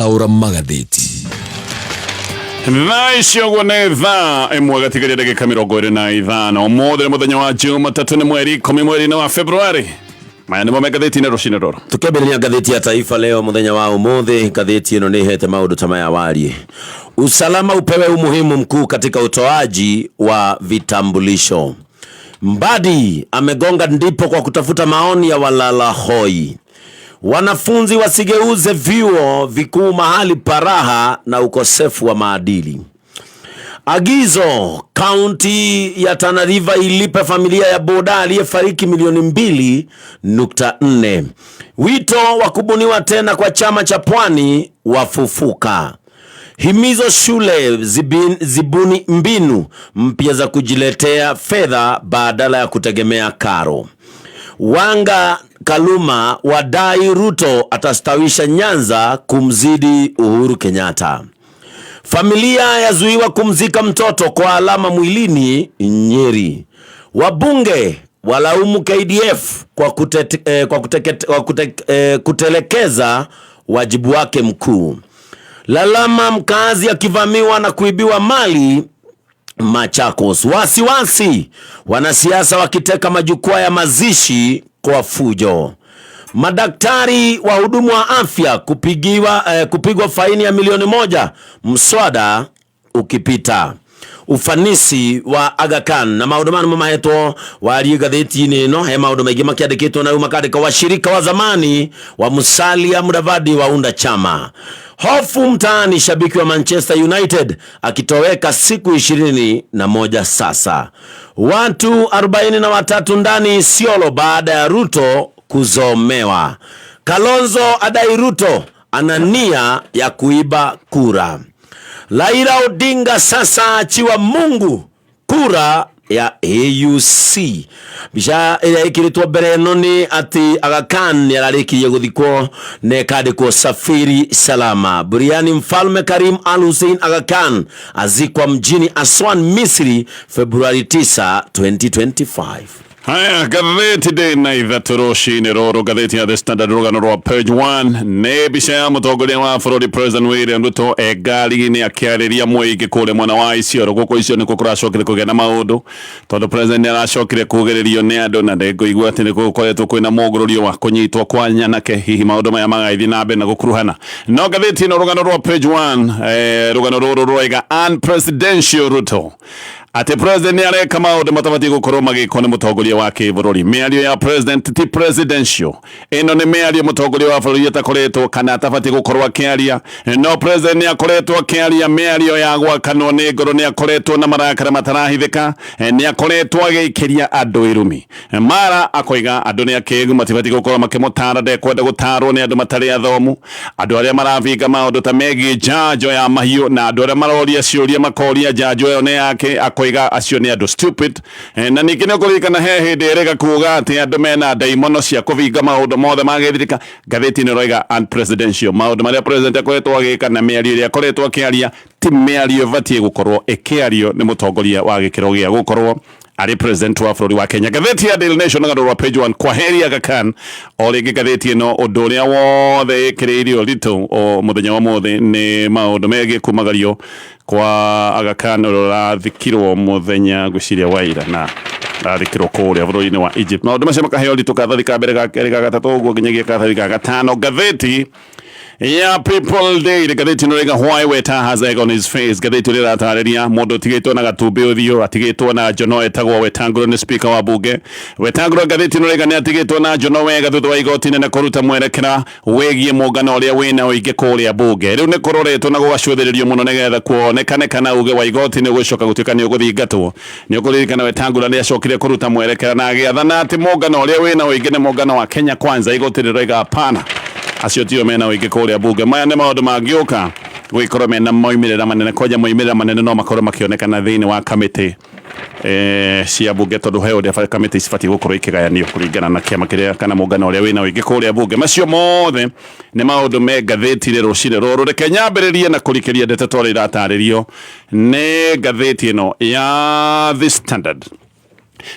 Gũthaũra magathĩti. Thaa ici ũguo nĩ thaa 1 gatigaria ndagĩka 25. Ũmũthĩ nĩ mũthenya wa Jumatatũ, nĩ mweri 10 mweri-inĩ wa Februari. Maya nĩmo me ngathĩti-inĩ rũcinĩ rũrũ. Tukiambĩrĩria ngathĩti ya Taifa Leo mũthenya wa ũmũthĩ, ngathĩti ĩno nĩ ĩhete maũndũ ta maya wariĩ. Usalama upewe umuhimu mkuu katika utoaji wa vitambulisho. Mbadi amegonga ndipo kwa kutafuta maoni ya walala hoi. Wanafunzi wasigeuze vyuo vikuu mahali paraha na ukosefu wa maadili. Agizo kaunti ya Tana River ilipe familia ya boda aliyefariki milioni 2.4. Wito wa kubuniwa tena kwa chama cha Pwani wafufuka. Himizo shule zibuni mbinu mpya za kujiletea fedha badala ya kutegemea karo. Wanga Kaluma wadai Ruto atastawisha Nyanza kumzidi Uhuru Kenyatta. Familia yazuiwa kumzika mtoto kwa alama mwilini Nyeri. Wabunge walaumu KDF kwa, kutelekeza wajibu wake mkuu. Lalama mkazi akivamiwa na kuibiwa mali Machakos. Wasiwasi wanasiasa wakiteka majukwaa ya mazishi kwa fujo. Madaktari wahudumu wa afya kupigwa faini ya milioni 1 mswada ukipita. Ufanisi wa Aga Khan na maundu maya nimo mahetwo warie ngathĩti-inĩ ĩno. He maundu maingĩ makĩandĩkĩtwo na rĩu makandĩka washirika wa zamani wa Musalia Mudavadi waunda chama. Hofu mtaani, shabiki wa Manchester United akitoweka siku 21 sasa. Watu 43 ndani Isiolo baada ya Ruto kuzomewa. Kalonzo adai Ruto ana nia ya kuiba kura. Raila Odinga sasa achiwa Mungu kura ya AUC. Mbica ĩrĩa ĩkĩrĩtwo mbere ĩno nĩ atĩ Aga Khan nĩ ararĩkirie gũthikwo na ĩkandĩkwo safiri salama. Buriani Mfalme Karim Al Hussein Aga Khan azikwa mjini Aswan, Misri, Februari 9, 2025. Haya, ngathĩti ndĩ na ithatũ rũcinĩ rũrũ. Ngathĩti ya The Standard, rũgano rwa page 1 nĩ mbica ya mũtongoria wa bũrũri President William Ruto e ngari-inĩ akĩarĩria mũingĩ kũrĩa mwena wa Isiolo. Gũkũ Isiolo nĩkuo kũracokire kũgĩa na maũndũ tondũ president nĩ aracokire kugĩrĩrio nĩ andũ, na ndĩngũigua atĩ nĩ gũkoretwo kwĩna mũgũrũrio wa kũnyitwo kwa nyanake. Hihi maũndũ maya magagĩthiĩ na mbere na gũkuruhana no ngathĩti ĩno, rũgano rwa page 1, rũgano rũrũ rwaiga "Unpresidential Ruto", atĩ president nĩ areka maũndũ matabatiĩ gũkorwo magĩkwo nĩ mũtongoria wa kĩbũrũri. Mĩario ya president ti presidential. Ĩno nĩ mĩario mũtongoria wa bũrũri atakoretwo kana atabatiĩ gũkorwo akĩaria, no president nĩ akoretwo akĩaria mĩario ya gwakanwo nĩ ngoro. Nĩ akoretwo na marakara matarahithĩka. Nĩ akoretwo agĩikĩria andũ irumi. Mara akoiga andũ nĩ akĩgu, matibatiĩ gũkorwo makĩmũtara, ndekwenda gũtarwo nĩ andũ matarĩ athomu, andũ arĩa marabinga maũndũ ta megiĩ njanjo ya mahiũ, na andũ arĩa maroria ciũria makoria njanjo ĩyo nĩ yake, akoiga acio nĩ andũ stupid. Na ningĩ nĩ ũkũririkana he hĩndĩ ĩrĩga kuga atĩ andũ mena ndaimono cia kũbinga maũndũ mothe ma gĩthirika. Ngathĩti ĩno ĩroiga "unpresidential". Maũndũ marĩa president akoretwo agĩka na mĩario ĩrĩa akoretwo akĩaria ti mĩario ĩbatiĩ gũkorwo ĩkĩario nĩ mũtongoria wa gĩkĩro gĩa gũkorwo arĩ president wa bũrũri wa Kenya. Ngathĩti ya Daily Nation, rũgano rwa page 1, "Kwa heri Aga Khan". O rĩngĩ ngathĩti ĩno ũndũ ũrĩa wothe ĩkĩrĩire ũritũ o mũthenya wa ũmũthĩ nĩ maũndũ megiĩ kumagario kwa Aga Khan, ũrĩa ũrathikirwo mũthenya ngwĩciria wa ira na arathikirwo kũrĩa bũrũri-inĩ wa Egypt. Maũndũ macio makaheo ũritũ kathathi ka mbere, ga kerĩ, ga gatatũ, ũguo nginyagia kathathi ga gatano. Ngathĩti ya People Daily, ngathĩti ĩno rĩga "Why Weta has egg on his face". Ngathĩti ĩrĩa ĩratarĩria mũndũ ũtigĩtwo na gatumbĩ ũthiũ, atigĩtwo na njono, etagwo Wetangula, nĩ speaker wa bunge. Wetangula, ngathĩti ĩno rĩga nĩ atigĩtwo na njono wega thutha wa igoti nene kũruta mwerekera wĩgiĩ mũngano ũrĩa wĩna ũingĩ kũrĩa bunge. Rĩu nĩ kũroretwo na gũgacũthĩrĩrio mũno nĩgetha kuonekane kana uge wa igoti nĩ ũgũcoka gũtuĩka nĩ ũgũthingatwo. Nĩ ũkũririkana Wetangula nĩ acokire kũruta mwerekera na agĩathana atĩ mũngano ũrĩa wĩna ũingĩ nĩ mũngano wa Kenya Kwanza. Igoti rĩroiga hapana, acio tio mena ũingĩ kũrĩa bunge. Maya nĩ maũndũ mangĩũka gũgĩkorwo mena moimĩrĩra manene, kwanja moimĩrĩra manene no makorwo makĩonekana thĩinĩ wa kamĩtĩ cia bunge, tondũ he ũrĩa kamĩtĩ cibatiĩ gũkorwo ikĩgayanio kũringana na kĩama kĩrĩa kana mũngano ũrĩa wĩna ũingĩ kũrĩa bunge. Macio mothe nĩ maũndũ me ngathĩti-inĩ rũcinĩ rũrũ. Reke nyambĩrĩrie na kũrikĩria ndeto ta ũrĩa iratarĩrio nĩ ngathĩti ĩno ya The Standard.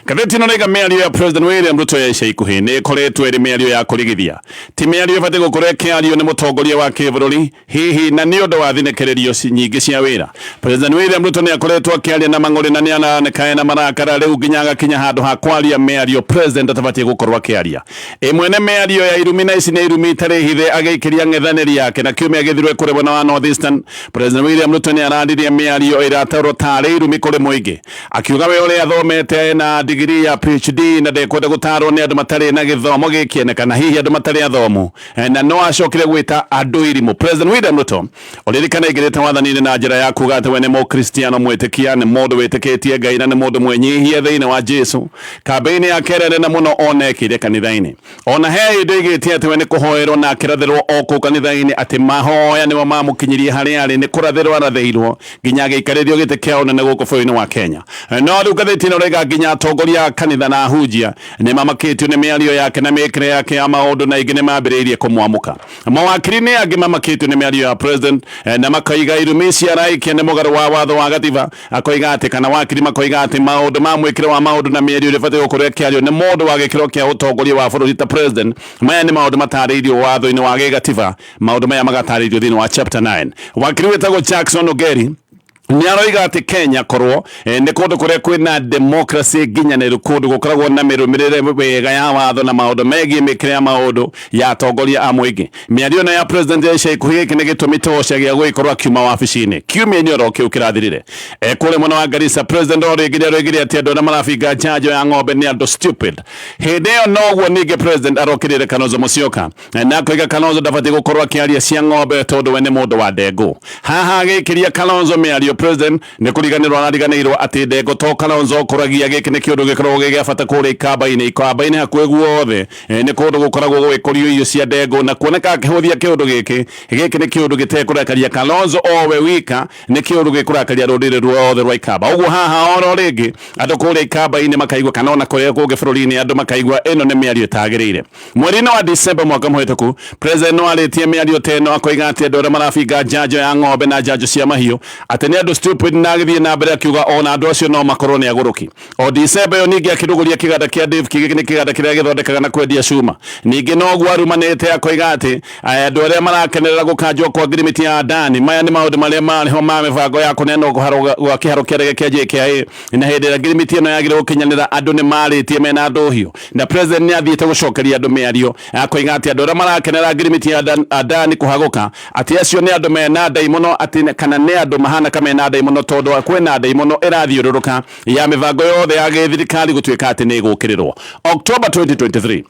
Ngathĩti ĩno rĩga mĩario ya President William Ruto ya ica ikuhĩ nĩ ĩkoretwo ĩrĩ mĩario ya kũrigithia. Ti mĩario ĩbatiĩ gũkorwo ĩkĩario nĩ mũtongoria wa kĩbũrũri hihi na nĩ ũndũ wa thinĩkĩrĩrio nyingĩ cia wĩra. President William Ruto nĩ akoretwo akĩaria na mang'ũrĩ na nĩ aroneka ena marakara rĩu nginya agakinya handũ ha kwaria mĩario president atabatiĩ gũkorwo akĩaria. Ĩmwe nĩ mĩario ya irumi na ici nĩ irumi itarĩ hithe agĩikĩria ng'ethanĩri yake na kiumia gĩthiru kũrĩ mwena wa North Eastern. President William Ruto nĩ araririe mĩario ĩrataũrwo tarĩ irumi kũrĩ mũingĩ. Akiuga we ũrĩa athomete na digiri ya PhD na ndekwenda gũtarwo nĩ andũ matarĩ na gĩthomo gĩkĩene kana hihi andũ matarĩ athomu na no acokire gwĩta andũ irimũ. President William Ruto ũririkana aingĩrĩte wathani-inĩ na njĩra ya kuga atĩ we nĩ mũkristiano mwĩtĩkia, nĩ mũndũ wĩtĩkĩtie Ngai na nĩ mũndũ mwĩnyihia thĩinĩ wa Jesu. Kambĩini yake ĩrĩa nene mũno onekire kanitha-inĩ. Ona he hĩndĩ oigĩte atĩ we nĩ kũhoerwo na akĩrathĩrwo o kũu kanitha-inĩ atĩ mahoya nĩmo mamũkinyirie harĩa arĩ, nĩ kũrathĩrwo arathĩirwo nginya agĩikarĩrio gĩtĩ kĩa ũnene gũkũ bũrũri-inĩ wa Kenya. No rĩu ngathĩti ĩno ĩrauga nginya atongoria a kanitha na ahunjia nĩ mamakĩtio nĩ mĩario yake na mĩkĩre yake ya maũndũ na aingĩ nĩ mambĩrĩirie kũmwamũka. Mawakiri nĩ angĩ mamakĩtio nĩ mĩario ya president na makoiga irumi ici araikia nĩ mũgarũ wa watho wa gatiba. Akoiga atĩ kana wakiri makoiga atĩ maũndũ ma mwĩkĩre wa maũndũ na mĩario ĩrĩa ĩbatiĩ gũkorwo ĩkĩario nĩ mũndũ wa gĩkĩro kĩa ũtongoria wa bũrũri ta president, maya nĩ maũndũ matarĩirio watho-inĩ wa gĩgatiba. Maũndũ maya magatarĩirio thĩinĩ wa chapter 9. Wakiri wĩtagwo Jackson Ongeri nĩ aroiga atĩ Kenya korwo nĩ kũndũ kũrĩa kwĩna democracy nginyanĩru, kũndũ gũkoragwo na mĩrũmĩrĩre wega ya watho na maũndũ megiĩ mĩkĩre ya maũndũ ya atongoria a mũingĩ. Mĩario ĩno ya president ya ica ikuhĩ gĩkĩ nĩ gĩtũmi tosha gĩa gũgĩkorwo akiuma wabici-inĩ kiumia-inĩ oro kĩu kĩrathirire. Kũrĩa mwena wa Garissa president o rĩngĩ nĩ aroigire atĩ andũ arĩa marabinga njanjo ya ng'ombe nĩ andũ stupid. Hĩndĩ ĩyo noguo ningĩ president arokĩrĩire Kalonzo Musyoka na akoiga Kalonzo ndabatiĩ gũkorwo akĩaria cia ng'ombe tondũ we nĩ mũndũ wa ndengũ. Haha agĩkĩria Kalonzo mĩario president nĩ kũriganĩrwo arariganĩirwo atĩ ndengũ to Kalonzo ũkũragia. Gĩkĩ nĩ kĩũndũ gĩkoragwo gĩ gĩa bata kũrĩa ikamba-inĩ, ikamba-inĩ hakuhĩ guothe nĩ kũndũ gũkoragwo gũgĩkũrio irio cia ndengũ, na kuoneka akĩhũthia kĩũndũ gĩkĩ. Gĩkĩ nĩ kĩũndũ gĩtekũrakaria Kalonzo owe wika, nĩ kĩũndũ gĩkũrakaria rũrĩrĩ ruothe rwa ikamba. Ũguo haha oro rĩngĩ andũ kũrĩa ikamba-inĩ makaigua, kana ona kũrĩa kũngĩ bũrũri-inĩ andũ makaigua ĩno nĩ mĩario ĩtagĩrĩire. Mweri-inĩ wa December mwaka mũhĩtũku, President no arĩtie mĩario ta ĩno akoiga atĩ andũ arĩa marabinga njanjo ya ng'ombe na njanjo cia mahiũ atĩ nĩ andũ stupid, na agĩthiĩ na mbere akiuga ona andũ acio no makorwo nĩ agũrũki. O December ĩyo ningĩ akĩrugũria kĩganda kĩa Devki, gĩkĩ nĩ kĩganda kĩrĩa gĩthondekaga na kwendia cuma. Ningĩ noguo arumanĩte akoiga atĩ andũ arĩa marakenerera gũkanjwo kwa ngirimiti ya Adani, maya nĩ maũndũ marĩa marĩ ho ma mĩbango ya kũneanwo gwa kĩharo kĩa ndege kĩa JKIA, na hĩndĩ ĩrĩa ngirimiti ĩno yagire gũkinyanĩra andũ nĩ marĩtie mena ndũhiũ, na president nĩ athiĩte gũcokeria andũ mĩario akoiga atĩ andũ arĩa marakenera ngirimiti ya Adani kũhagũka atĩ acio nĩ andũ mena ndaimono, atĩ kana nĩ andũ mahana ka mena ndaimono, tondũ kwĩna ndaimono ĩrathiũrũrũka ya mĩbango yothe ya gĩthirikari gũtuĩka atĩ nĩ ĩgũkĩrĩrwo. October 2023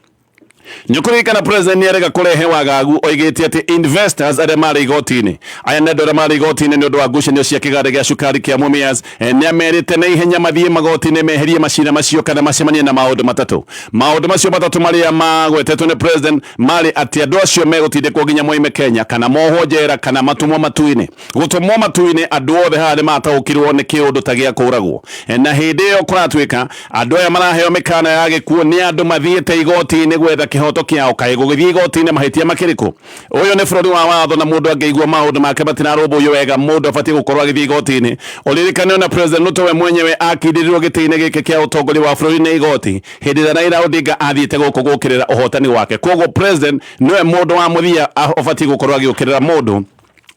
nĩũkũririkana president nĩarega kũrehe wagagu oigĩte atĩ investors arĩa marĩ igoti-inĩ, aya nĩ andũ arĩa marĩ igoti-inĩ nĩ ũndũ wa ngucanio cia kĩganda gĩa cukari kĩa Mumias, nĩamerĩte na ihenya mathiĩ magoti-inĩ meherie macira macio kana macemanie na maũndũ matatũ. Maũndũ macio matatũ marĩa magwetetwo nĩ president marĩ atĩ andũ acio megũtindĩkwo nginya moime Kenya, kana mohwo njera, kana matũmwo matu-inĩ. Gũtũmwo matu-inĩ andũ othe haha nĩ mataũkirwo nĩ kĩũndũ ta gĩa kũragwo. Na hĩndĩ ĩyo kũratuĩka andũ aya maraheo mĩkana ya gĩkuũ nĩ andũ mathiĩte igoti-inĩ gwetha kĩhoto kĩao. Kaĩ gũgĩthiĩ igoti-inĩ mahĩtia makĩrĩ kũ? Ũyũ nĩ bũrũri wa watho na mũndũ angĩigua maũndũ make matirarũmbũiyo wega mũndũ abatiĩ gũkorwo agĩthiĩ igoti-inĩ. Ũririkane ona President Ruto we mwenyewe akindĩrirwo gĩtĩ-inĩ gĩkĩ kĩa ũtongoria wa bũrũri nĩ igoti hĩndĩ ĩrĩa Raila Odinga athiĩte gũkũ gũkĩrĩra ũhotani wake. Koguo President nĩwe mũndũ wa mũthia ũbatiĩ gũkorwo agĩũkĩrĩra mũndũ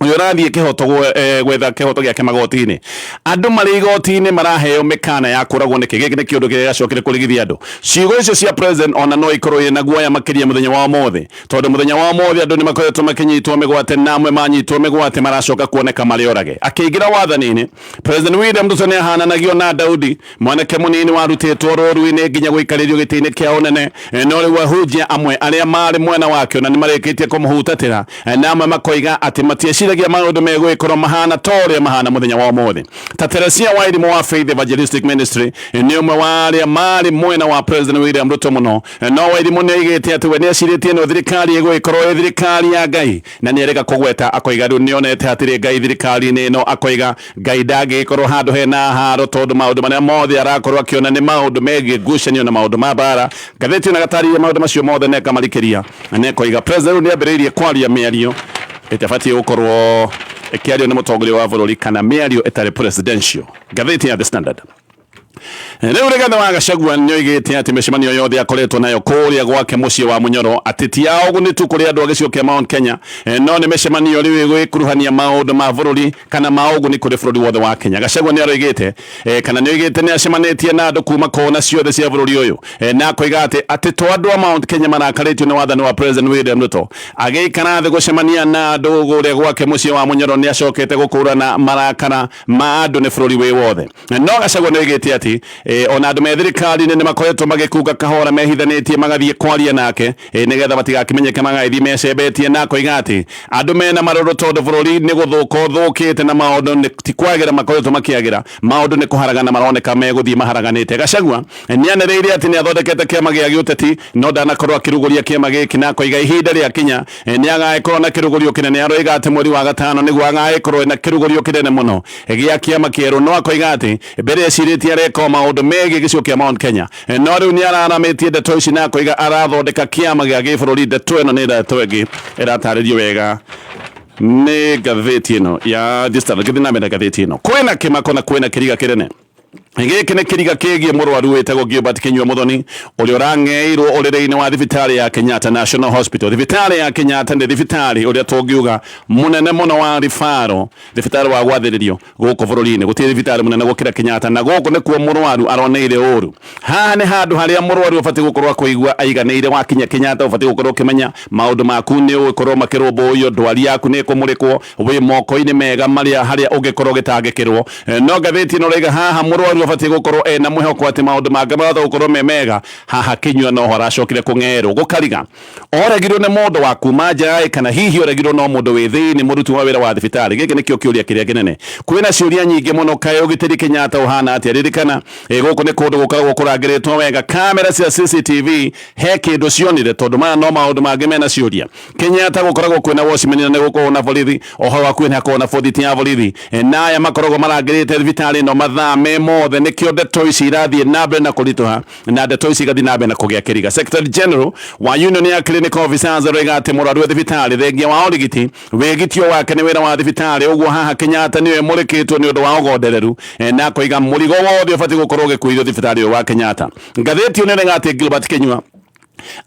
ũyũ ũrathiĩ kĩhoto gwetha kĩhoto gĩake magoti-inĩ. Andũ marĩ igoti-inĩ maraheo mĩkana ya kũragwo nĩkĩ? Gĩkĩ nĩ kĩũndũ kĩrĩa gĩacokire kũrigithia andũ. Ciugo icio cia president ona no ikorwo irĩ na guoya makĩria mũthenya wa ũmũthĩ, tondũ mũthenya wa ũmũthĩ andũ nĩ makoretwo makĩnyitwo mĩgwate, na amwe manyitwo mĩgwate maracoka kuoneka marĩ orage. Akĩingĩra wathani-inĩ, President William Ruto nĩ ahananagio na Daudi, mwanake mũnini warutĩtwo rũru-inĩ nginya gũikarĩrio gĩtĩ-inĩ kĩa ũnene. No rĩu ahunjia amwe arĩa marĩ mwena wake ona nĩ marĩkĩtie kũmũhutatĩra, na amwe makoiga atĩ matieciragia maũndũ megũgĩkorwo mahana ta ũrĩa mahana mũthenya wa ũmũthĩ. Ta Teresia Wairimu wa Faith Evangelistic Ministry nĩ ũmwe wa arĩa marĩ mwena wa President William Ruto mũno. No Wairimu nĩ oigĩte atĩ we nĩ ecirĩtie ĩno thirikari ĩgũgĩkorwo ĩ thirikari ya Ngai, na nĩ erĩga kũgweta akoiga rĩu nĩonete hatirĩ Ngai thirikari-inĩ ĩno, akoiga Ngai ndangĩgĩkorwo handũ hena haro tondũ maũndũ marĩa mothe arakorwo akĩona nĩ maũndũ megiĩ ngucanio na maũndũ ma mbara. Ngathĩti ĩno ĩgatarĩria maũndũ macio mothe na ĩkamarikĩria na ĩkoiga President rĩu nĩambĩrĩirie kwaria mĩario ĩtabatiĩ gũkorwo ĩkĩario nĩ mũtongoria wa bũrũri kana mĩario ĩtarĩ presidential. Ngathĩti ya The Standard. Rĩu Rigathĩ wa Gachagua nĩoigĩte atĩ mĩcemanio yothe akoretwo nayo kũrĩa gwake mũciĩ wa Munyoro atĩ ti ya ũguni tu kũrĩ andũ a gĩcigo kĩa Mount Kenya, no nĩ mĩcemanio rĩu ĩgũkuruhania maũndũ ma bũrũri kana ma ũguni kũrĩ bũrũri wothe wa Kenya. Gachagua nĩaroigĩte kana nĩoigĩte nĩacemanĩtie na andũ kuma kona ciothe cia bũrũri ũyũ na akoiga atĩ atĩ to andũ a Mount Kenya marakarĩtio nĩ wathani wa President William Ruto. Agĩikara thĩ gũcemania na andũ kũrĩa gwake mũciĩ wa Munyoro nĩacokete gũkũrana marakara ma andũ nĩ bũrũri wĩ wothe. No Gachagua nĩoigĩte atĩ ona andũ me thirikari-inĩ nĩmakoretwo magĩkunga kahora mehithanĩtie magathiĩ kwaria nake nĩgetha matigakĩmenyeke magagĩthiĩ mecembetie, na akoiga atĩ andũ mena marũrũ tondũ bũrũri nĩ gũthũka ũthũkĩte na maũndũ ti kwagĩra makoretwo makĩagĩra, maũndũ nĩ kũharagana maroneka megũthiĩ maharaganĩte. Gachagua nĩanĩrĩire atĩ nĩathondekete kĩama gĩa gĩũteti no ndanakorwo akĩrugũria kĩama gĩkĩ, na akoiga ihinda rĩakinya nĩagagĩkorwo na kĩrugũrio kĩnene. Aroiga atĩ mweri wa gatano nĩguo agagĩkorwo na kĩrugũrio kĩnene mũno gĩa kĩama kĩerũ, no akoiga atĩ mbere ecirĩtie areka o maũndũ megiĩ gĩcigo kĩa Mount Kenya, no rĩu nĩararamĩtie ndeto ici na akoiga arathondeka kĩama gĩa gĩbũrũri. Ndeto ĩno nĩ ndeto ĩngĩ ĩratarĩrio wega nĩ ngathĩti ĩno ya The Standard. Ngĩthiĩ na mbere na ngathĩti ĩno, kwĩna kĩmako na kwĩna kĩriga kĩnene. Gĩkĩ nĩ kĩriga kĩgiĩ mũrwaru wĩtagwo Gilbert Kinyua Muthoni ũrĩa ũrang'eirwo ũrĩrĩ-inĩ wa thibitarĩ ya Kenyatta National Hospital. Thibitarĩ ya Kenyatta nĩ thibitarĩ ũrĩa tũngiuga mũnene mũno wa ribaro, thibitarĩ wa gwathĩrĩrio gũkũ bũrũri-inĩ. Gũtirĩ thibitarĩ mũnene gũkĩra Kenyatta, na gũkũ nĩkuo mũrwaru aroneire ũru. Haha nĩ handũ harĩa mũrwaru ũbatiĩ gũkorwo akũigua aiganĩire. Wakinya Kenyatta ũbatiĩ gũkorwo ũkĩmenya maũndũ maku nĩ ũgũkorwo makĩrũmbũiyo, ndwari yaku nĩ ĩkũmũrĩkwo, wĩ moko-inĩ mega marĩa harĩa ũngĩkorwo ũgĩtangĩkĩrwo. No ngathĩti ĩno ĩrauga haha mũrwaru abatiĩ gũkorwo ena mwĩhoko atĩ maũndũ make marahota gũkorwo me mega. Haha Kinyua noho aracokire kũng'erwo gũkariga oregirwo nĩ mũndũ wa kuma nja ĩ, kana hihi oregirwo no mũndũ wĩ thĩinĩ mũruti wa wĩra wa thibitarĩ. Gĩkĩ nĩkĩo kĩũria kĩrĩa kĩnene. Kwĩna ciũria nyingĩ mũno, kaĩ ũgitĩri Kenyatta ũhana atĩa? Ririkana gũkũ nĩ kũndũ gũkoragwo kũrangĩrĩtwo wega, kamera cia CCTV he kĩndũ cionire, tondũ maya no maũndũ mangĩ mena ciũria. Kenyatta gũkoragwo kwĩna watchman na nĩ gũkoragwo na borithi, oho hakuhĩ nĩ hakoragwo na borithi ya borithi, na aya makoragwo marangĩrĩte thibitarĩ ĩno mathaa me mothe. Nĩkĩo ndeto ici irathiĩ na mbere na kũritũha na ndeto ici igathiĩ na mbere na kũgĩa kĩriga. Secretary General wa Union ya Clinical Officers aroiga atĩ mũrwaru wa thibitarĩ thengia wa ũrigiti wĩgitio wake nĩ wĩra wa thibitarĩ, ũguo haha Kenyatta nĩwe mũrĩkĩtwo nĩ ũndũ wa ũgondereru, na akoiga mũrigo wothe ũbatiĩ gũkorwo ũgĩkuithio thibitarĩ ũyũ wa Kenyatta. Ngathĩti ĩno ĩrauga atĩ Gilbert Kinyua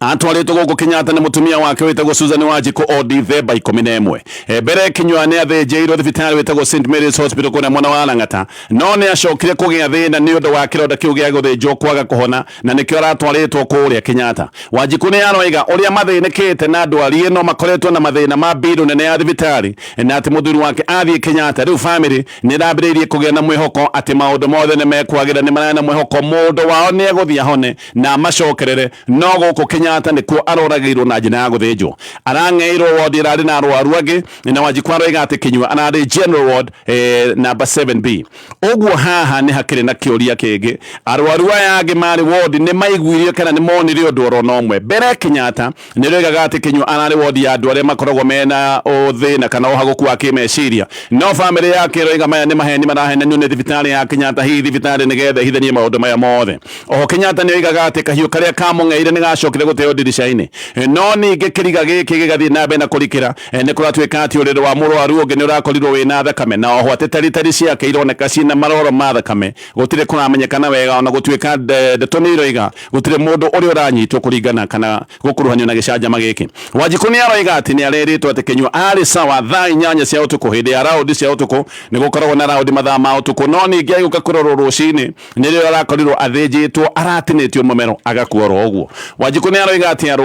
atwarĩtwo gũkũ Kenyatta nĩ mũtumia wake wĩtagwo Susan Wanjikũ o Dithemba 11. Mbere Kinyua nĩ athĩnjĩirwo thibitarĩ wĩtagwo St Mary's Hospital kũrĩa mwena wa Lang'ata, no nĩ acokire kũgĩa thĩna nĩ ũndũ wa kĩronda kĩu gĩa gũthĩnjwo kwaga kũhona, na nĩkĩo aratwarĩtwo kũrĩa Kenyatta. Wanjikũ nĩ aroiga ũrĩa mathĩnĩkĩte na ndwari ĩno, makoretwo na mathĩna ma mbirũ nene ya thibitarĩ, na atĩ mũthuri wake athiĩ Kenyatta rĩu famĩlĩ nĩ ĩrambĩrĩirie kũgĩa na mwĩhoko atĩ maũndũ mothe nĩ mekwagĩra. Nĩ mararĩ na mwĩhoko mũndũ wao nĩ egũthiĩ ahone na amacokerere, no gũkũ Kenyatta nĩkuo aroragĩirwo na njĩra ya gũthĩnjwo. Arang'eirwo wodi ĩrarĩ na arwaru angĩ, na Wanjikũ aroiga atĩ Kinyua ararĩ general ward number 7B. Ũguo haha nĩ hakĩrĩ na kĩũria kĩngĩ, arwaru aya angĩ marĩ wodi nĩ maiguire kana nĩ monire ũndũ oro na ũmwe? Mbere Kenyatta nĩ roigaga atĩ Kinyua ararĩ wodi ya andũ arĩa makoragwo mena ũthĩna kana ũhagũku wa kĩmeciria, no famĩlĩ yake ĩroiga maya nĩ maheni marahenanio nĩ thibitarĩ ya Kenyatta, hihi thibitarĩ nĩgetha ĩhithanie maũndũ maya mothe. Oho Kenyatta nĩ oigaga atĩ kahiũ karĩa kamũng'eire nĩ gacokire gũteo ndirica-inĩ, no ningĩ kĩriga gĩkĩ gĩgathiĩ na mbere na kũrikĩra. Nĩ kũratuĩka atĩ ũrĩrĩ wa mũrwaru ũngĩ nĩ ũrakorirwo wĩna thakame, na oho atĩ teriteri ciake ironeka ciĩna maroro ma thakame. Gũtirĩ kũramenyekana wega, ona gũtuĩka ndeto nĩ iroiga gũtirĩ mũndũ ũrĩa ũranyitwo kũringana kana gũkuruhanio na gĩcanjama gĩkĩ. Wanjikũ nĩ aroiga atĩ nĩ arerĩtwo atĩ Kinyua arĩ sawa thaa 8 cia ũtukũ hĩndĩ ya raũndi cia ũtukũ. Nĩ gũkoragwo na raũndi mathaa ma ũtukũ, no ningĩ agĩũka kũrorwo rũcinĩ nĩrĩo arakorirwo athĩnjĩtwo, aratinĩtio mũmero agakua oro ũguo. Wanjikũ nĩ aroiga atĩ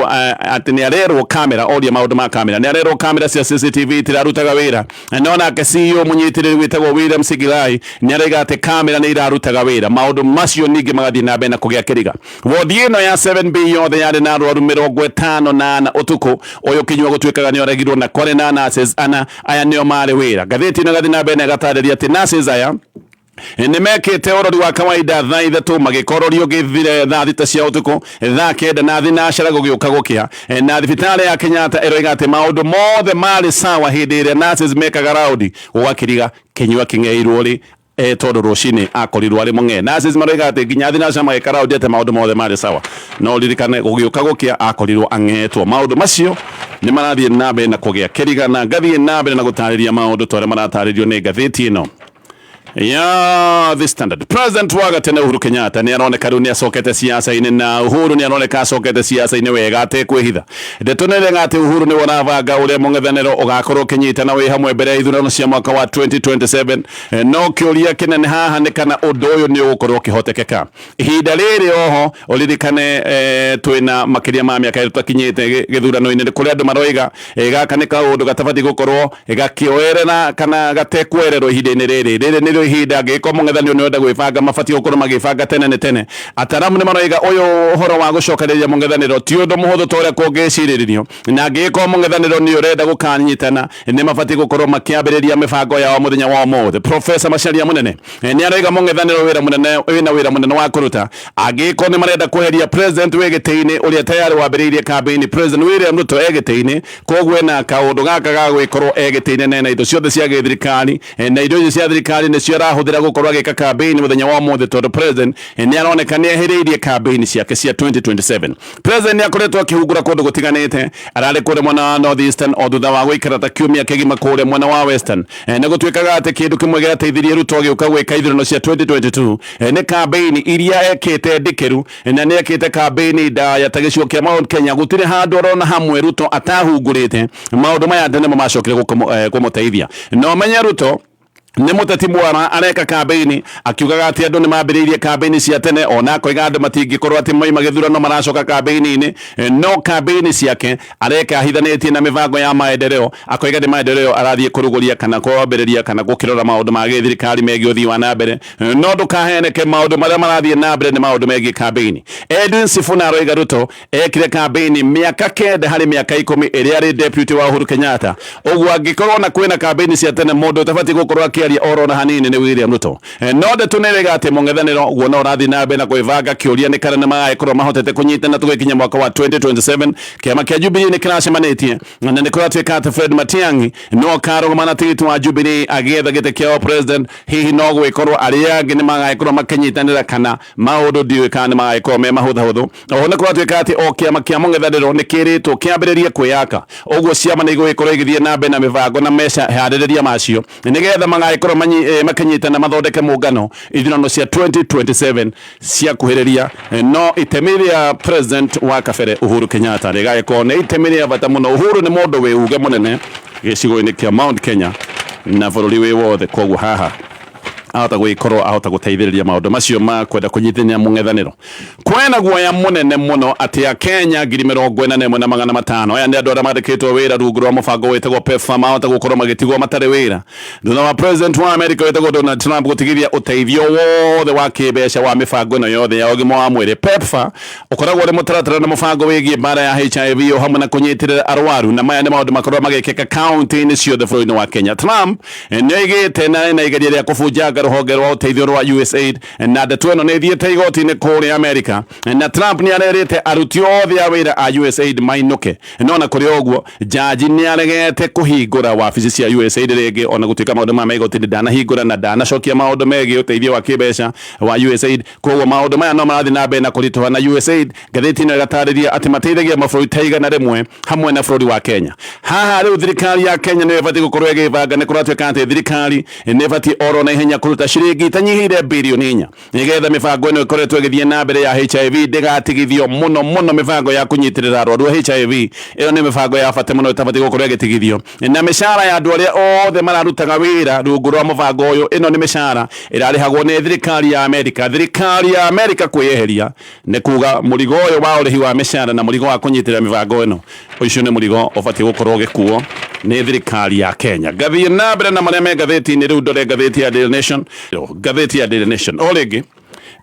atĩ nĩ arerwo kamera, oria maũndũ ma kamera, nĩ arerwo kamera cia CCTV itirarutaga wĩra, no nake CEO mũnyitĩrĩri wĩtagwo William Sigilai nĩ aroiga atĩ kamera nĩ irarutaga wĩra. Maũndũ macio ningĩ magathiĩ na mbere na kũgĩa kĩriga. Wodi ĩno ya 7B yothe yarĩ na arwaru 54 ũtukũ ũyũ Kinyua gũtuĩkaga nĩ oregirwo, na kwarĩ na nurses ana, aya nĩo marĩ wĩra. Ngathĩti ĩno ĩgathiĩ na mbere na ĩgatarĩria atĩ nurses aya nĩ mekĩte ũrori wa kawaida thaa 3, magĩka ũrori ũngĩ thaa 6 cia ũtukũ, thaa 9 na thinacara gũgĩũka gũkĩa. Na thibitarĩ ya Kenyatta ĩroiga atĩ maũndũ mothe marĩ sawa hĩndĩ ĩrĩa nurses mekaga raũndi, gũgakĩriga Kinyua kĩng'eirwo rĩ, tondũ rũcinĩ akorirwo arĩ mũng'ee. Nurses maroiga atĩ nginya thinacara magĩka raũndi atĩ maũndũ mothe marĩ sawa, no ririkane gũgĩũka gũkĩa akorirwo ang'etwo. Maũndũ macio nĩ marathiĩ na mbere na kũgĩa kĩriga, na ngathiĩ na mbere na gũtarĩria maũndũ ta ũrĩa maratarĩrio nĩ ngathĩti ĩno. Ya The Standard. President wa gatene Uhuru Kenyatta nĩ aroneka rĩu nĩ acokete siasa-inĩ, na Uhuru nĩ aroneka acokete siasa-inĩ wega atekwĩhitha. Ndeto nĩ ĩrega atĩ Uhuru nĩwe ũrabanga ũrĩa mũng'ethanĩro ũgakorwo ũkĩnyitana wĩ hamwe mbere ya ithurano cia mwaka wa 2027. No kĩũria kĩnene haha nĩ kana ũndũ ũyũ nĩ ũgũkorwo ũkĩhotekeka ihinda rĩrĩ. Oho ũririkane twĩna makĩria ma mĩaka ĩrĩ tũtakinyĩte gĩthurano-inĩ. Nĩ kũrĩ andũ maroiga gaka nĩ kaũndũ gatabatiĩ gũkorwo gakĩoerera kana gatekwoererwo ihinda-inĩ rĩrĩ. Rĩrĩ nĩrĩo ihinda angĩgĩkorwo mũng'ethanĩro nĩ ũrenda gwĩbanga, mabatiĩ gũkorwo magĩbanga tene nĩ tene. Ataramu nĩ maroiga ũyũ ũhoro wa gũcokereria mũng'ethanĩro ti ũndũ mũhũthũ ta ũrĩa kũngĩcirĩrĩrio, na angĩgĩkorwo mũng'ethanĩro nĩ ũrenda gũkanyitana, nĩ mabatiĩ gũkorwo makĩambĩrĩria mĩbango yao mũthenya wa ũmũthĩ. Profesa Macharia Mũnene nĩ aroiga mũng'ethanĩro wĩra mũnene wĩna wĩra mũnene wa kũruta angĩgĩkorwo nĩ marenda kweheria president wĩ gĩtĩ-inĩ ũrĩa tayarĩ wambĩrĩirie kambĩini, President William Ruto e gĩtĩ-inĩ. Koguo ena kaũndũ gaka ga gwĩkorwo e gĩtĩ-inĩ na ena indo ciothe cia gĩthirikari, na indo icio cia thirikari nĩcio arahũthĩra gũkorwo agĩka kambĩini mũthenya wa ũmũthĩ, tondũ president nĩ aroneka nĩ ehĩrĩirie kambĩini ciake cia 2027. President nĩ akoretwo akĩhungura kũndũ gũtiganĩte. Ararĩ kũrĩa mwena wa North Eastern o thutha wa gũikara ta kiumia kĩgima kũrĩa mwena wa Western. Nĩ gũtuĩkaga atĩ kĩndũ kĩmwe gĩateithirie Ruto agĩũka gwĩka ithurano cia 2022 nĩ kambĩini iria ekĩte ndikĩru, na nĩ ekĩte kambĩini ndaya ta gĩcigo kĩa Mount Kenya. Gũtirĩ handũ orona hamwe Ruto atahungurĩte. Maũndũ maya nĩmo macokire kũmũteithia. No menye Ruto nĩ mũteti mwara. Areka kambĩini akiugaga atĩ andũ nĩ mambĩrĩirie kambĩini cia tene, ona akoiga andũ matingĩkorwo atĩ maima gĩthurano maracoka kambĩini-inĩ. No kambĩini ciake areka ahithanĩtie na mĩbango ya maendeleo, akoiga nĩ maendeleo arathiĩ kũrugũria kana kwambĩrĩria kana gũkĩrora maũndũ ma gĩthirikari megiĩ ũthii wa na mbere. No ndũkaheneke, maũndũ marĩa marathiĩ na mbere nĩ maũndũ megiĩ kambĩini. Edwin Sifuna aroiga Ruto ekire kambĩini mĩaka 9 harĩ mĩaka 10 ĩrĩa arĩ deputy wa Uhuru Kenyatta. Ũguo angĩkorwo na kwĩna kambĩini cia tene, mũndũ ũtabatiĩ gũkorwo akĩaria oro na hanini nĩ William Ruto. No ndeto nĩ ĩrĩga atĩ mũng'ethanĩro guo no ũrathiĩ na mbere na kwĩbanga. Kĩũria nĩ kana nĩ magagĩkorwo mahotete kũnyitana tũgĩkinya mwaka wa 2027. Kĩama kĩa Jubilee nĩ kĩracemanĩtie, na nĩ kũratuĩka atĩ Fred Matiang'i no akarũgama na tigiti wa Jubilee agĩetha gĩtĩ kĩa president. Hihi no gwĩkorwo arĩa angĩ nĩ magagĩkorwo makĩnyitanĩra kana maũndũ ndiũĩ kana nĩ magagĩkorwo me mahũthahũthũ. Oho nĩ kũratuĩka atĩ o kĩama kĩa mũng'ethanĩro nĩ kĩrĩtwo kĩambĩrĩrie kwĩyaka. Ũguo ciama nĩ igũgĩkorwo igĩthiĩ na mbere na mĩbango na meharĩrĩria macio nĩgetha magagĩkorwo makĩnyitana mathondeke mũngano ithurano cia 2027 ciakuhĩrĩria. No itemi rĩa president wa kabere Uhuru Kenyatta rĩgagĩkorwo nĩ itemi rĩa bata mũno. Uhuru nĩ mũndũ wĩ uge mũnene gĩcigo-inĩ kĩa Mount Kenya na bũrũri wĩ wothe, koguo haha ahota gũgĩkorwo ahota gũteithĩrĩria maũndũ macio ma kwenda kũnyitithania mũng'ethanĩro. Kwĩna guoya mũnene mũno atĩ Akenya 41,500, aya nĩ andũ arĩa mandĩkĩtwo wĩra rungu rwa mũbango wĩtagwo PEPFAR, mahota gũkorwo magĩtigwo matarĩ wĩra thutha wa president wa America wĩtagwo Donald Trump gũtigithia ũteithio wothe wa kĩmbeca wa mĩbango ĩno yothe ya ũgima wa mwĩrĩ. PEPFAR ũkoragwo ũrĩ mũtaratara na mũbango wĩgiĩ mbara ya HIV o hamwe na kũnyitĩrĩra arwaru, na maya nĩ maũndũ makoragwo magĩkĩka kaunti-inĩ ciothe bũrũri-inĩ wa Kenya. Trump nĩ oigĩte na ena igeria rĩa kũbunjanga rũhonge rwa ũteithio rwa USAID, na ndeto ĩno nĩ ĩthiĩte igoti-inĩ kũrĩa Amerika, na Trump nĩ arerĩte aruti othe a wĩra a USAID mainũke. No na kũrĩ ũguo, jaji nĩ aregete kũhingũra wabici cia USAID rĩngĩ, ona gũtuĩka maũndũ maya ma igoti-inĩ ndanahingũra na ndanacokia maũndũ megiĩ ũteithio wa kĩmbeca wa USAID. Koguo maũndũ maya no marathiĩ na mbere na kũritũha, na USAID, ngathĩti ĩno ĩgatarĩria atĩ mateithagia mabũrũri ta 100 hamwe na bũrũri wa Kenya. Haha rĩu thirikari ya Kenya nĩyo ĩbatiĩ gũkorwo ĩgĩbanga. Nĩ kũratuĩka atĩ thirikari nĩ ĩbatiĩ oro na ihenya kũruta ciringi itanyihĩire birioni 4 nĩgetha mĩbango ĩno ĩkoretwo ĩgĩthiĩ na mbere ya HIV ndĩgatigithio, mũno mũno mĩbango ya kũnyitĩrĩra arwaru a HIV. Ĩyo nĩ mĩbango ya bata mũno ĩtabatiĩ gũkorwo ĩgĩtigithio, na mĩcara ya andũ arĩa othe mararutaga wĩra rungu rwa mũbango ũyũ. Ĩno nĩ mĩcara ĩrarĩhagwo nĩ thirikari ya Amerika. Thirikari ya Amerika kwĩyeheria nĩ kuga mũrigo ũyũ wa ũrĩhi wa mĩcara na mũrigo wa kũnyitĩrĩra mĩbango ĩno, ũcio nĩ mũrigo ũbatiĩ gũkorwo ũgĩkuo nĩ thirikari ya Kenya. Ngathiĩ na mbere na marĩa me ngathĩti-inĩ. Rĩu ndore ngathĩti ya Daily Nation. Ngathĩti ya Daily Nation o rĩngĩ,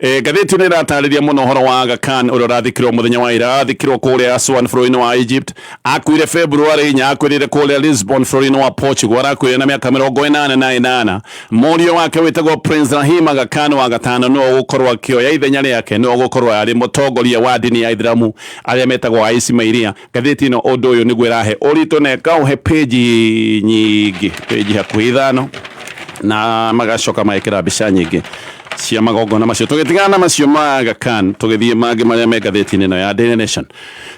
ngathĩti ĩno ĩratarĩria mũno ũhoro wa Aga Khan ũrĩa ũrathikirwo mũthenya wa ira. Athikirwo kũrĩa Aswan bũrũri-inĩ wa Egypt. Akuire February 4. Akuĩrĩire kũrĩa Lisbon bũrũri-inĩ wa Portugal. Arakuire na mĩaka 88. Mũriũ wake wĩtagwo Prince Rahim Aga Khan wa gatano nĩwe ũgũkorwo akĩoya ithenya rĩake, nĩwe ũgũkorwo arĩ mũtongoria wa ndini ya Ithiramu arĩa metagwo Aismailia. Ngathĩti ĩno ũndũ ũyũ nĩguo ĩrahe ũritũ na ĩkaũhe page nyingĩ, page hakuhĩ ithano, na magacoka magekĩra mbica nyingĩ. Cia magongona macio. Tũgĩtigana na macio ma Aga Khan, tũgĩthiĩ mangĩ marĩa me ngathĩti-inĩ ĩno ya Daily Nation.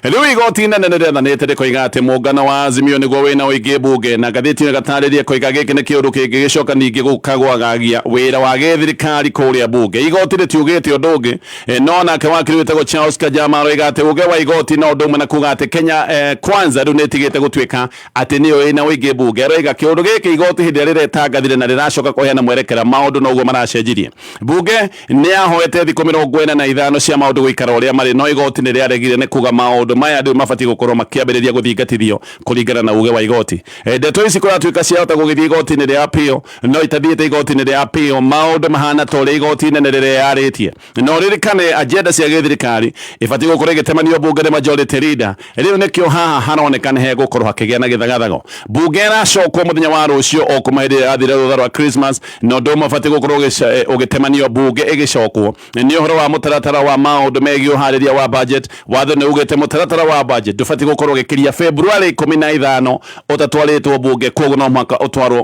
Rĩu igoti inene nĩ rĩathanĩte rĩkoiga atĩ mũngano wa Azimio nĩguo wĩna ũingĩ mbunge, na ngathĩti ĩno ĩgatarĩria ĩkoiga gĩkĩ nĩ kĩũndũ kĩngĩgĩcoka ningĩ gũka gwagagia wĩra wa gĩthirikari kũrĩa mbunge. Igoti rĩtiugĩte ũndũ ũngĩ, no nake wakiri wĩtagwo Charles Kajama aroiga atĩ uge wa igoti no ũndũ ũmwe na kuga atĩ Kenya Kwanza rĩu nĩ ĩtigĩte gũtuĩka atĩ nĩyo ĩna ũingĩ mbunge. Aroiga kĩũndũ gĩkĩ igoti hĩndĩ ĩrĩa rĩretangathire na rĩracoka kũheana mwerekera maũndũ noguo maracenjirie. Mbunge nĩ yahoete thikũ 45 cia maũndũ gũikara ũrĩa marĩ no igoti nĩ rĩaregire nĩ kuga maũndũ maya rĩu mabatiĩ gũkorwo makĩambĩrĩria gũthingatithio kũringana na uge wa igoti. Ndeto ici kũratuĩka ciahota gũgĩthiĩ igoti-inĩ rĩa appeal no itathiĩte igoti-inĩ rĩa appeal maũndũ mahana ta ũrĩa igoti inene rĩreyarĩtie. Na ũririkane agenda cia gĩthirikari ibatiĩ gũkorwo igĩtemanio mbunge nĩ majority leader. Rĩu nĩkĩo haha haroneka nĩ hegũkorwo hakĩgĩa na gĩthagathago. Mbunge ĩracokwo mũthenya wa rũciũ o kuma hĩndĩ ĩrĩa yathire rũtha rwa Christmas, na ũndũ ũmwe ũbatiĩ gũkorwo ũgĩtemanio mbunge ĩgĩcokwo nĩ ũhoro wa mũtaratara wa maũndũ megiĩ ũharĩria wa budget. Watho nĩ ugĩte mũtaratara wa budget ndũbatiĩ gũkorwo ũgĩkĩria February 15 ũtatwarĩtwo mbunge, koguo no mũhaka ũtwarwo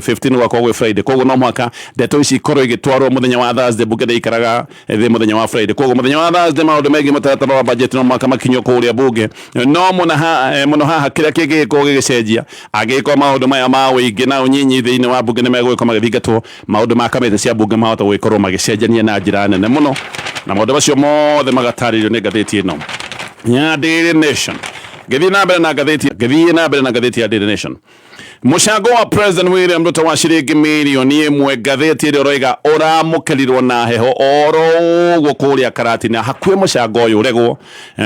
15 gwakorwo gwĩ Friday, koguo no mũhaka ndeto ici ikorwo igĩtwarwo mũthenya wa Thursday. Mbunge ndĩikaraga thĩ mũthenya wa Friday, koguo mũthenya wa Thursday maũndũ megiĩ mũtaratara wa budget no mũhaka makinyio kũrĩa mbunge. No mũno haha kĩrĩa kĩngĩgĩkorwo gĩgĩcenjia angĩgĩkorwo maũndũ maya ma ũingĩ na ũnyinyi thĩinĩ wa mbunge nĩ megũgĩkorwo magĩthingatwo, maũndũ ma kamĩtĩ cia mbunge mahota gũgĩkorwo magĩcenjania na njĩra nene mũno, na maũndũ macio mothe magatarĩrio nĩ ngathĩti ĩno ya Daily Nation. Ngĩthiĩ na mbere na ngathĩti ngĩthiĩ na mbere na ngathĩti ya Daily Nation, mũcango wa President William Ruto wa ciringi mirioni 1, ngathĩti ĩrĩa ũroiga ũramũkĩrirwo na heho oro ũguo kũrĩa Karatina. Hakuhĩ mũcango ũyũ ũregwo,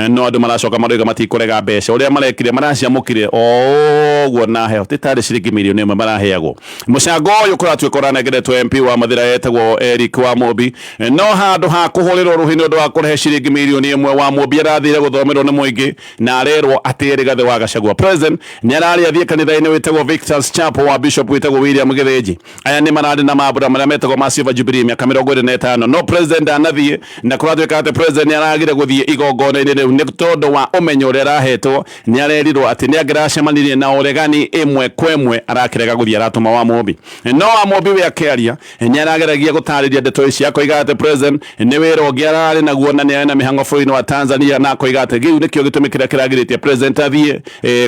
no andũ maracoka maroiga matikũrega mbeca. Ũrĩa marekire, maraciamũkire o ũguo na heho, ti tarĩ ciringi mirioni 1 maraheagwo. Mũcango ũyũ kũratuĩka ũranengeretwo MP wa Mathira etagwo Eric Wamũmbi, no handũ ha kũhũrĩrwo rũhĩ nĩ ũndũ wa kũrehe ciringi mirioni 1, Wamũmbi arathire gũthomerwo nĩ mũingĩ na arerwo atĩ Rigathĩ wa Gachagua. President nĩ ararĩ athiĩ kanitha-inĩ wĩtagwo Victor's Chapel wa Bishop wĩtagwo William Gĩthĩnji. Aya nĩ mararĩ na mambura marĩa metagwo ma Silver Jubilee mĩaka 25, no president ndanathiĩ, na kũratuĩka atĩ president nĩ aragire gũthiĩ igongona-inĩ rĩu nĩ tondũ wa ũmenyo ũrĩa arahetwo. Nĩ arerirwo atĩ nĩ angĩracemanirie na ũregani ĩmwe kwa ĩmwe, arakĩrega gũthiĩ, aratũma Wamũmbi. No Wamũmbi we akĩaria nĩ arageragia gũtarĩria ndeto ici, akoiga atĩ president nĩ wĩra ũngĩ ararĩ naguo na nĩ arĩ na mĩhang'o bũrũri-inĩ wa Tanzania, na akoiga atĩ kĩu nĩkĩo gĩtũmi kĩrĩa kĩragirĩtie president athiĩ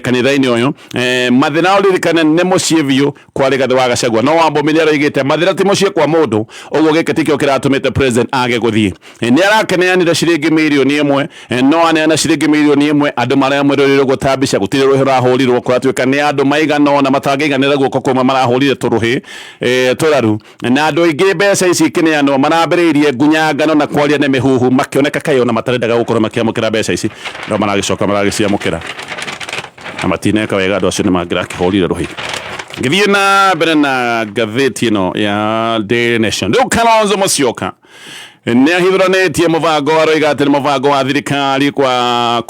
kanitha-inĩ ũyũ. Mathĩna ũririkane nĩ mũciĩ biũ kwa Rigathĩ wa Gachagua, no Wamũmbi nĩ aroigĩte Mathĩna ti mũciĩ kwa mũndũ, ũguo gĩkĩ tikĩo kĩratũmĩte president age gũthiĩ. Nĩ arakĩneanire ciringi mirioni 1, no aneana ciringi mirioni 1 andũ maramwĩrorire ũguo ta mbica, gũtirĩ rũhĩ rũrahũrirwo. Kũratuĩka nĩ andũ maigana ũna matangĩiganĩra guoko kũmwe marahũrire tũrũhĩ tũraru, na andũ aingĩ mbeca ici ikĩneanwo marambĩrĩirie ngunyangano na kwaria nĩ mĩhuhu, makĩoneka kaĩ ona matarendaga gũkorwo makĩamũkĩra mbeca ici, no maragĩcoka maragĩciamũkĩra na matineka wega. Andũ acio nĩ mangĩrakĩhũrire rũhĩ. Ngĩthiĩ na mbere na ngathĩti ĩno ya Daily Nation, rĩu Kalonzo Musyoka nĩ ahithũranĩtie mũbango, aroiga atĩ nĩ mũbango wa thirikari kwa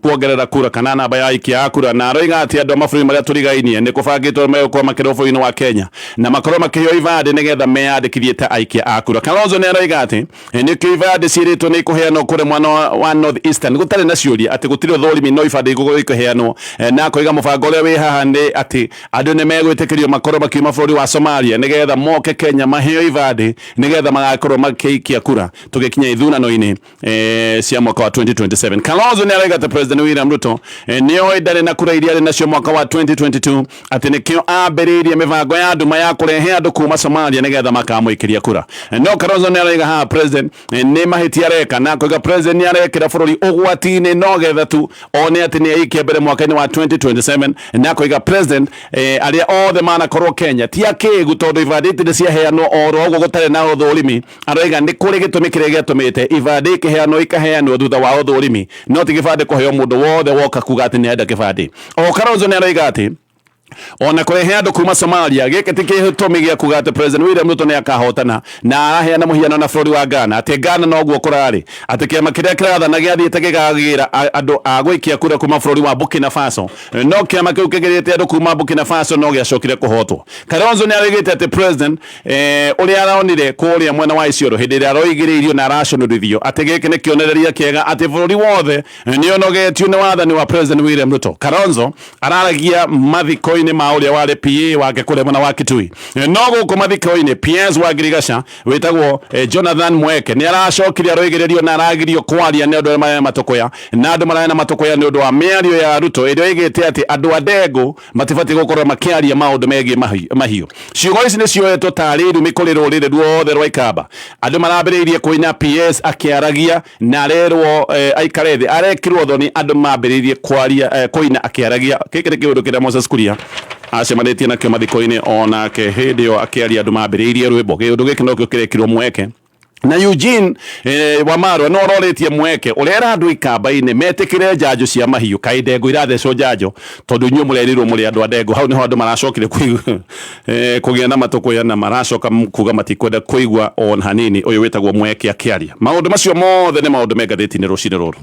kuongerera kura kana namba ya aikia a kura, na aroiga atĩ andũ a mabũrũri marĩa tũrigainie nĩ kũbangĩtwo megũkorwo makĩrwo bũrũri-inĩ wa Kenya na makorwo makĩheo ibandĩ nĩgetha meyandĩkithie ta aikia a kura. Kalonzo nĩ aroiga atĩ nĩkĩo ibandĩ ciĩrĩtwo nĩ ikũheanwo kũrĩ mwena wa North Eastern gũtarĩ na ciũria atĩ gũtirĩ ũthũrimi, no ibandĩ igũkorwo ikĩheanwo, na akoiga mũbango ũrĩa wĩ haha nĩ atĩ andũ nĩ megwĩtĩkĩrio makorwo makiuma bũrũri wa Somalia nĩgetha moke Kenya maheo ibandĩ nĩgetha magakorwo makĩikia kura tũgĩkinya ithurano-inĩ cia mwaka wa 2027. Kalonzo nĩ araiga atĩ President William Ruto nĩ oĩ ndarĩ na kura iria arĩ nacio mwaka wa 2022, atĩ nĩkĩo ambĩrĩirie mĩbango ya nduma ya kũrehe andũ kuma Somalia nĩgetha makamũikĩria kura. No Kalonzo nĩ araiga haha president nĩ mahĩtia areka, na akoiga president nĩ arekĩra bũrũri ũgwati-inĩ no getha tu one atĩ nĩ aikia mbere mwaka-inĩ wa 2027, na akoiga president arĩa othe manakorwo Kenya ti akĩgu tondũ ibandĩ itirĩ ciaheanwo oro ũguo gũtarĩ na ũthũrimi. Aroiga nĩ kũrĩ gĩtũmi kĩrĩa gĩatũmĩte ibandĩ ikĩheanwo ikaheanwo thutha wa ũthũrimi, no ti gĩbandĩ kũheo mũndũ wothe woka kuga atĩ nĩ arenda kĩbandĩ. O Kalonzo nĩ aroiga atĩ ona kũrehe andũ kuma Somalia gĩkĩ ti gĩtũmi gĩa kuga atĩ President William Ruto nĩ akahotana, na araheana mũhiano na bũrũri wa Ghana atĩ Ghana noguo kũrarĩ, atĩ kĩama kĩrĩa kĩrathana gĩathiĩte gĩkagĩra andũ a gũikia kura kuma bũrũri wa Burkina Faso, no kĩama kĩu kĩgĩrĩte andũ kuma Burkina Faso no gĩacokire kũhotwo. Kalonzo nĩ aroigĩte atĩ president ũrĩa aronire kũrĩa mwena wa Isiolo hĩndĩ ĩrĩa aroigĩrĩirio na araconorithio, atĩ gĩkĩ nĩ kĩonereria kĩega atĩ bũrũri wothe nĩ ũnogetio nĩ wathani wa President William Ruto. Kalonzo araragia mathiko-inĩ mathiko-inĩ ma ũrĩa warĩ PA wake kũrĩa mwena wa Kitui. No gũkũ mathiko-inĩ PS wa Ngirigaca wĩtagwo Jonathan Mweke nĩ aracokire aroigĩrĩrio na aragirio kwaria nĩ andũ arĩa marĩ na matũkũya, na andũ mararĩ na matũkũya nĩ ũndũ wa mĩario ya Ruto ĩrĩa oigĩte atĩ andũ a ndengũ matibatiĩ gũkorwo makĩaria maũndũ megiĩ mahiũ. Ciugo ici nĩ cioetwo tarĩ irumi kũrĩ rũrĩrĩ ruothe rwa Ikamba. Andũ marambĩrĩirie kũina PS akĩaragia na arerwo aikare thĩ, arekirwo thoni andũ mambĩrĩirie kwaria kũina akĩaragia. Gĩkĩ nĩ kĩũndũ kĩrĩa Moses Kuria acemanĩtie nakĩo mathiko-inĩ onake hĩndĩ ĩyo akĩaria andũ mambĩrĩirie rwĩmbo. Kĩũndũ gĩkĩ nokĩo kĩrekirwo Mweke na Eugene Wamarwa no ororĩtie Mweke ũrera andũ ikamba-inĩ metĩkĩre njanjo cia mahiũ. Kaĩ ndengũ irathecwo njanjo tondũ inyuĩ mũrerirwo mũrĩ andũ a ndengũ. Hau nĩho andũ maracokire kũgĩa na matũkũya na maracoka kuga matikwenda kũigua ona hanini ũyũ wĩtagwo Mweke akĩaria. Maũndũ macio mothe nĩ maũndũ me ngathĩti-inĩ rũcinĩ rũrũ.